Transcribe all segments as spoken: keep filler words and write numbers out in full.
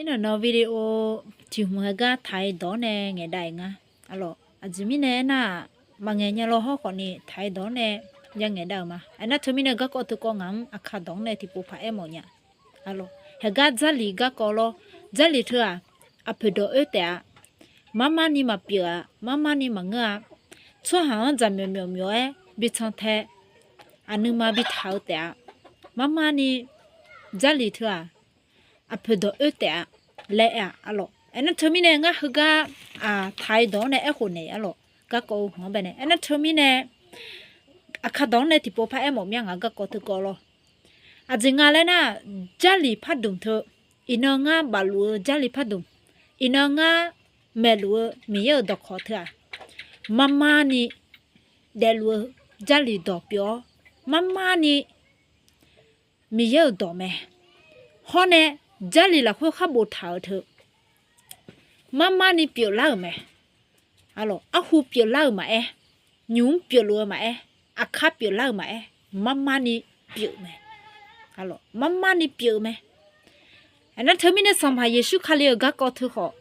Irnanq nan video tiq hmq heugar taq-eu dawq-anr nae ngaeqdav-euq nga. Arlawq, aqjeq mirnae aernar-aq, maqngaeq nya law hawrkhawf ni taq-eu dawq-anr nae ya ngaeqdav-euq ma. Aernar teumirnae garkawv teukawv ngaq-anr aqkaq dawq-anr nae tiqpov paq-aer mawf nya. Arlawq, heugar Jarlif garkawv lawr. Jarlif teu-aq, aqpoeq dawq oer taef-a. Marmar ni maqpyeuf-a, marmar ni maqngeur-a. Tsawrhaq-anr jaqmyawf myawf myawf-aer bi can tae, aqnuima bi taq-eu taef-a. Marmar ni Jarlif teu-aq, aqpoeq dawq oer taef-a laer aer-aq, arlawq. Aernar teumirnae ngar heugar taq-eu dawq-anr nae aerkhof naeq, arlawq, garkawv-eu hmq-anr baenae. Aernar teumirnae aqkaq dawq-anr nae tiqpov paq-aer mawf mya ngaq garkawv teukawv lawr. Aqjeq nga laer nar-aq, Jarlif pardmq teu, iqnan ngar bafluf-eu Jarlif pardmq, iqnan ngar maeqluf-eu Miqyaer-euq dawqkawq teu-aq, marmar ni daefluf-eu Jarlif dawq pyeuf-awr, marmar ni Miqyaer-euq dawq mae. Hawr nae Jarlif lafkhoer khar boftaq-euq teu, marmar ni pyeuflar-euq mae. Arlawq, arhu pyeuflar-euq maqaer, nymq-mr pyeufluf-eu maqaer, aqkar pyeuflar-euq maqaer, marmar ni pyeuf mae. Arlawq, marmar ni pyeuf mae. Aernar teumirnae Sanqpaq Yeqsur Kali-euq garkawv teu khawf,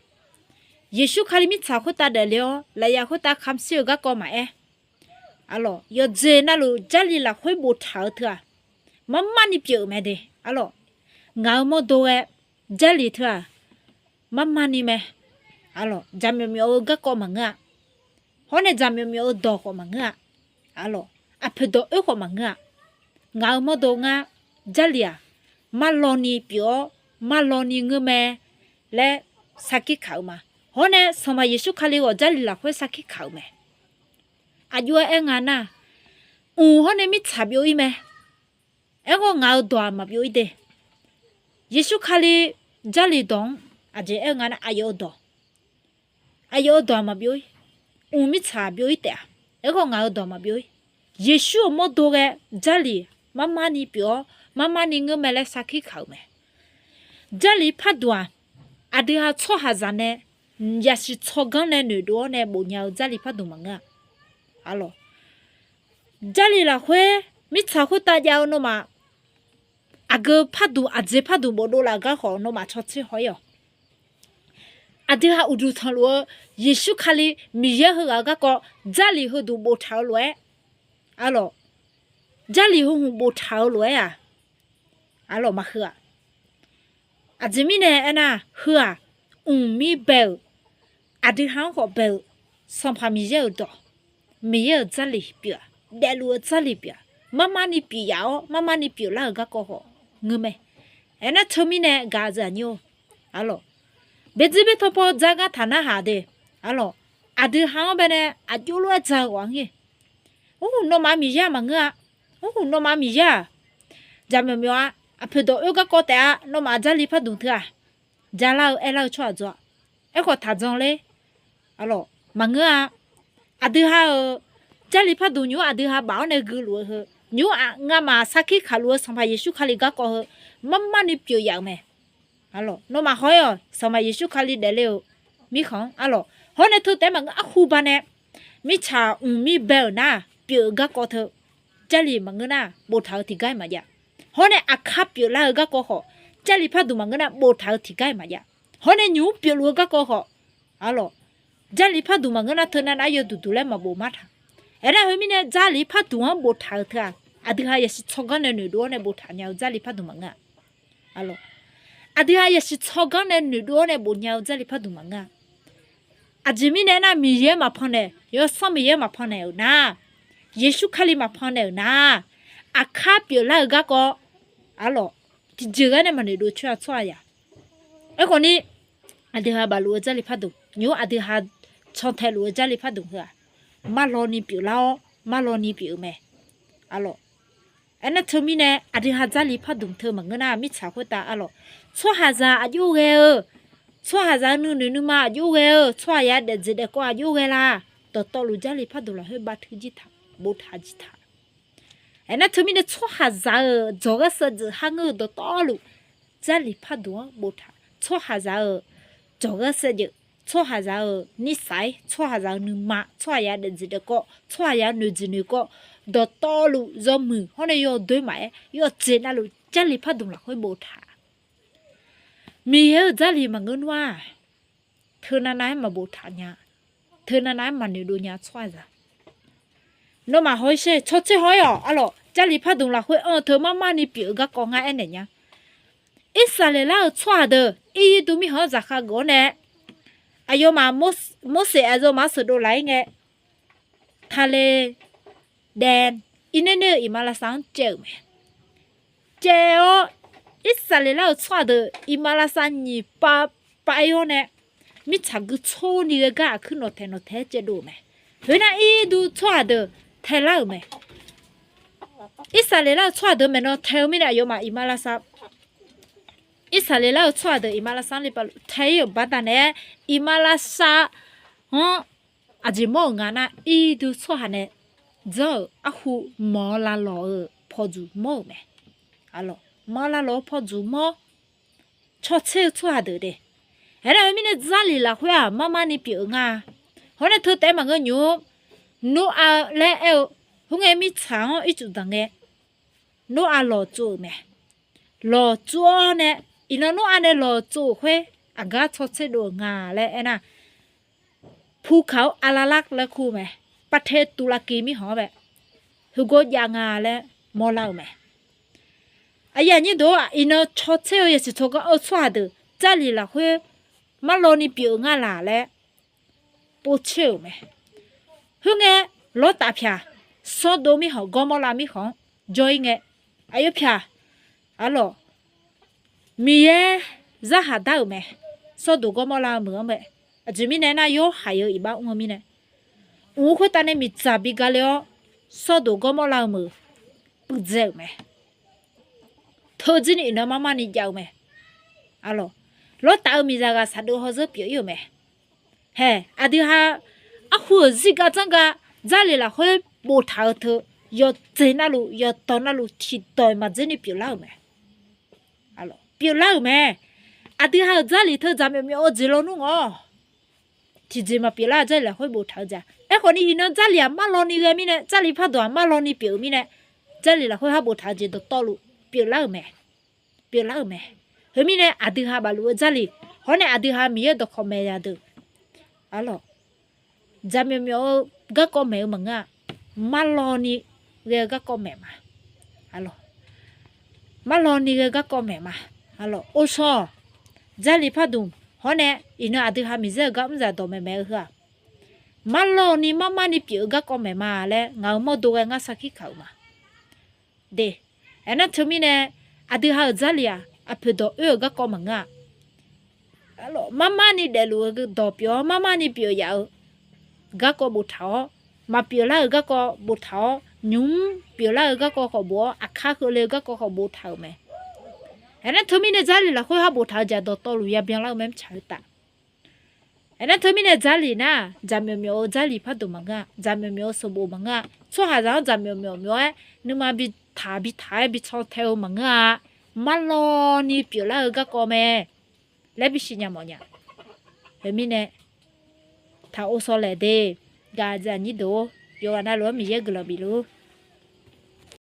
Yeqsur Kali mirtsaq khoertav daefle-awr lafyaf khoertav kamq shir-eu garkawv maqaer, arlawq, yawqjeq navluf Jarlif lafkhoer boftaq-eu teu-aq, marmar ni pyeuf-euq mae de. Arlawq, ngaq-euq mawrdo ghae Jarlif teu-aq, marmar ni mae. Arlawq, jaqmyawf myawf-eu garkawv maqngeur-a. Hawr nae jaqmyawf myawf-eu dawq khawf maqngeur-a. Arlawq, aqpoeq dawq oer khawf maqngeur-a. Ngaq-euq mawrdo ngar Jarlif-aq, marlawni pyeuf-awr, marlawni ngeur mae laer sarkir kaq-eu ma. Hawr nae Sanqpaq Yeqsur Kali ghawq Jarlif lafkhoer sarkir kaq-euq mae. Aqjox-aer aer nga nar, mq hawr nae mirtsaq byov-ir mae. Aerkhawf ngaq-euq dawq-aq maqbyov-ir de. Yeqsur Kali Jarlif dawq-anr aqjeq aer-eu nga nar, aqyawf-eu dawq, aqyawf-eu dawq-aq maqbyov-ir. Mq mirtsaq byov-ir taef-a. Aerkhawf ngaq-euq dawq maqbyov-ir. Yeqsur-euq mawrdo ghae Jarlif marmar ni pyeuf-awr, marmar ni ngeur mae laer sarkir kaq-euq mae. Jarlif pardmq-aq, aqdui ha tsawrhaqzaq nae yasiq tsawrganr nae noeqdov-awr nae bofnya-eu Jarlif pardmq maqngeur-a. Arlawq, Jarlif lafkhoer mirtsaq khoertav jav-eu nawmaf, aqgeu pardmq aqjeq pardmq bofdov laf gar khawf nawmaf cawtser haw-ir-awq. Aqdui ha uqduq tanqluf-eu Yeqsur Kali Miqyaer heughaq-eu garkawv Jarlif heuduq boftaq-eu lof-aer, arlawq, Jarlif heu hmq boftaq-eu lof-aer-aq, arlawq, maqheu-aq. Aqjeq mirnae aernar, heu-aq, mqmir bae-euq, aqdui ha-anr khawf bae-euq, Sanqpaq Miqyaer-euq dawq, Miqyaer-euq Jarlif pyeuf-aq, daefluf-eu Jarlif pyeuf-aq, marmar ni pyeuf yaf-awr marmar ni pyeuflar-euq garkawv khawf ngeur mae. Aernar teumirnae gaq-eu aqnyir-or, arlawq, baedzir baertawr paw dzar gar taq narhaq de, arlawq, aqdui ha-anr baenae aqjox lof-aer dza-eu ghawq-anr ngir. Ur, nawmaf Miqyaer-aq maqngeur-a. Ur, nawmaf Miqyaer-aq, jaqmyawf myawf-a, aqpoeq dawq oer garkawv taef-a, nawmaf Jarlif pardmq teu-aq, jalar-eu aerlar-eu tsawrhaq dzaw-a. Aerkhawf taq jan ler, arlawq, maqngeur-a. Aqdui ha-euq Jarlif pardmq nymq-mr aqdui ha baf-awr nae guiluf-eu heu, nymq-mr ngamaf sarkir kaqluf-eu Sanqpaq Yeqsur Kali garkawv heu, marmar ni pyeuf yaf-euq mae. Arlawq, nawmaf haw-ir-awq, Sanqpaq Yeqsur Kali daefle-euq mirkhanq-anr, arlawq, hawr nae teu taef-aer maqngeur, arhu banae mirtsaq mqmir bae-euq nar pyeuf-eu garkawv teu, Jarlif maqngeur nar boftaq-eu tiqgar-iq maqjav. Hawr nae aqkar pyeuflar-eu garkawv khawf, Jarlif pardmq maqngeur nar boftaq-eu tiqgar-iq maqjav. Hawr nae nymq-mr pyeufluf-eu garkawv khawf, arlawq, Jarlif pardmq maqngeur nar teu nav nav yawduq duq laer maqbof mar taq. Aernar heu mirnae Jarlif pardmq-anr boftaq-eu teu-aq, aqdui ha yasiq tsawrganr nae noeqdov-awr nae boftaq nya-eu Jarlif pardmq maqngeur-a. Arlawq, aqdui ha yasiq tsawrganr nae noeqdov-awr nae bofnya-eu Jarlif pardmq maqngeur-a. Aqjeq mirnae aernar, Miqyaer maqpan naeq, Yawsanr Miqyaer maqpan naeq-euq nar, Yeqsur Kali maqpan naeq-euq nar, aqkar pyeuflar-eu garkawv, arlawq, tiqjeq ghaer nae maqnoeqdov coer-a tsawrhaq yaq. Aerkhawf ni, aqdui ha bafluf-eu Jarlif pardmq nymq-mr aqdui ha cantae luf-eu Jarlif pardmq heu-aq, marlawni pyeuflar-awr marlawni pyeuf-eu mae. Arlawq, aernar teumirnae aqdui ha Jarlif pardmq teu maqngeur nar mirtsaq khoertav, arlawq, tsawrhaqzaq aqjox ghae-eu, tsawrhaqzaq-eu nuinoeq nuima aqjox ghae-eu, tsawrhaq ya daefjeq daefkawv aqjox ghae la. Dawqtawvluf Jarlif pardmq lafkhoer bav teu jir taq, boftaq jir taq. Aernar teumirnae tsawrhaqzaq-euq dzawqghaer saevdzeuf har ngeur-eu dawqtawvluf, Jarlif pardmq-anr boftaq. Tsawrhaqzaq-euq dzawqghaer saevdzeuf, tsawrhaqzaq-euq nirsaq-ir, tsawrhaqzaq-euq nuima, tsawrhaq ya daefjeq daefkawv, tsawrhaq ya noeqjeq noeqkawv, dawqtawvluf yawmuiq hawr nae yawdoer maqaer, yawjeq navluf Jarlif pardmq lafkhoer boftaq. Miqyaer-euq Jarlif maqngeur nmr-aq, teunav nav-aer maqboftaq nya, teunav nav-aer maqnoeqdov nya tsawrhaqzaq. Nawmaf haw-ir shaer, tsawrtser haw-ir-awq. Arlawq, Jarlif pardmq lafkhoer anr-eu teu marmarni pyeuf-eu garkawv ngar aernaeq nya. Irsaqleqlav-euq tsawrhaq deuq Irjirtuv mirkhanq-anr zaqkhav geuf-awr nae, aqyawfmaf Mor-, Morseq aqyawfmaf maqsheuqdov laf-ir ngae, tale daef, irner ner-eu iqmalavshav-anr caev-euq mae. Caev-awr, Irsaqleqlav-euq tsawrhaq deuq iqmalavshav nyiq pav pav-ir-awr nae, mirtsaq gui tsawrni ghae gar aqkuir nawqtaeq nawqtaeq-aer caevdov-euq mae. Khoernar, Irjirtuv tsawrhaq deuq taelar-euq mae. Irsaqleqlav-euq tsawrhaq deuq maeqnan tae-eu mirnae aqyawfmaf iqmalavshav, Irsaqleqlav-euq tsawrhaq deuq iqmalavshav-anr le pavluf tae-ir-euq baqdanae, iqmalavshav-anr aqjeq mawr-euq nga nar, Irjirtuv tsawrhaq nae dzanr-euq arhu manq lavlawq-eu pawqdzuq mawr-euq mae. Arlawq, manq lavlawq-eu pawqdzuq mawr, tsawrtser-eu tsawrhaq deuq de. Aernar, khoermirnae Jarlif lafkhoer-aq, marmarni pyeuf-eu nga. Hawr nae teu taef-aer maqngeur nymr, Noraq laer aer-eu, khoerngae mirtsaq-anr ircuf danq ngae, Noraq lawqtsov-euq mae. Lawqtsov-awr nae, iqnan Noraq nae lawqtsov-euq khoer aqgar tsawrtser dov-euq nga laer aernar, pukaq-awr Arlalar laer kur-eu mae. Pavtae tuqlaqkiq mirkhanq-anr bae, heugawr jav nga laer mawrlar-euq mae. Aqyuif aqnyir deuq-or, iqnan tsawrtser-eu yasiq tsawrganr-eu tsawrhaq deuq Jarlif lafkhoer marlawvni pyeuf-eu nga laq laer povtser-euq mae. Khoerngae, Lawrtaf pyaq, Sawrdov mirkhanq, Gawrmawrlav mirkhanq-anr jawr-ir ngae, aqyawf pyaq, arlawq, Miqyaer zarhaq dar-euq mae. Sawrdov Gawrmawrlav-eu meuq-anr mae. Aqjeq mirnae nar, yawhaiq-eu iqbax mr-eu mirnae, mq-eu khoertav nae miqdzaq bi gale-awr, Sawrdov Gawrmawrlav-eu meuq puivdzae-euq mae. Teujirni iqnan marmarni jav-eu mae. Arlawq, Lawrtaf-eu miqzaq ghaq saqdov hawzeur pyeuf-ir-euq mae. Hae, aqdui ha arhu-euq zirgar dzanrgar Jarlif lafkhoer boftaq-eu teu, yawqdzaeq navluf, yawqdawq navluf tiqdawq-iq maqdzerni pyeuflar-euq mae. Pyeuflar-euq mae. Aqdui ha-euq Jarlif teu jaqmyawf myawf-eu jeq lawnmr ngawr, tiqjeq maqpyeuflar-eu Jarlif lafkhoer boftaq-eu jeq-aq. Aerkhawfni, iqnan Jarlif-aq marlawvni ghae mirnae, Jarlif pardmq-aq marlawvni pyeuf-eu mirnae, Jarlif lafkhoer ha boftaq-eu jeq dawqtawvluf pyeuflar-euq mae. Pyeuflar-euq mae. Khoermirnae, aqdui ha bafluf-eu Jarlif hawr nae, aqdui ha Miqyaer dawqkawq maeq zaqdeuq, arlawq, jaqmyawf myawf-eu garkawv maeq-eu maqngeur-a. Marlawvni ghae-eu garkawv maeq ma. Arlawq, marlawvni ghae-eu garkawv maeq ma. Arlawq, ovshaw-awq. Jarlif pardmq hawr nae, iqnan aqdui ha miqyaer-euq gar mrzaq dawqmaeq maeq-eu heu-aq, marlawvni marmarni pyeuf-eu garkawv maeq ma laer ngaq-euq mawrdo ghae ngar sarkir kaq-euq ma. De, aernar teumirnae, aqdui ha-euq Jarlif-aq, aqpoeq dawq oer-euq garkawv maqngeur-a. Marmarni daefluf-eu dawq pyeuf-awr, marmarni pyeuf yaf-eu garkawv boftaq-awr, maqpyeuflar-eu garkawv boftaq-awr, nymq-mr pyeuflar-eu garkawv khawf bof-awr, aqkar keuvle-eu garkawv khawf boftaq-euq mae. Aernar teumirnae, Jarlif lafkhoer ha boftaq-eu jeq-aq, dawqtawvluf yabi anrlar-eu mae mrtsaq-eu taf. Aernar teumirnae, Jarlif nar, jaqmyawf myawf-eu Jarlif pardmq maqngeur-a. Jaqmyawf myawf-eu sanqbof maqngeur-a. Tsawrhaqzaq-anr jaqmyawf myawf myawf-aer nuima bi taq bi taq-aer bi caw tae-eu maqngeur-a. Marlawvni pyeuflar-eu garkawv mae laer bisiq nya mawfnya. Khoermirnae, taq ovshaw laeq de, gaq aqyuif aqnyir deuq-or, yawqghaq navluf-anr Miqyaer guiqlanq bifluf.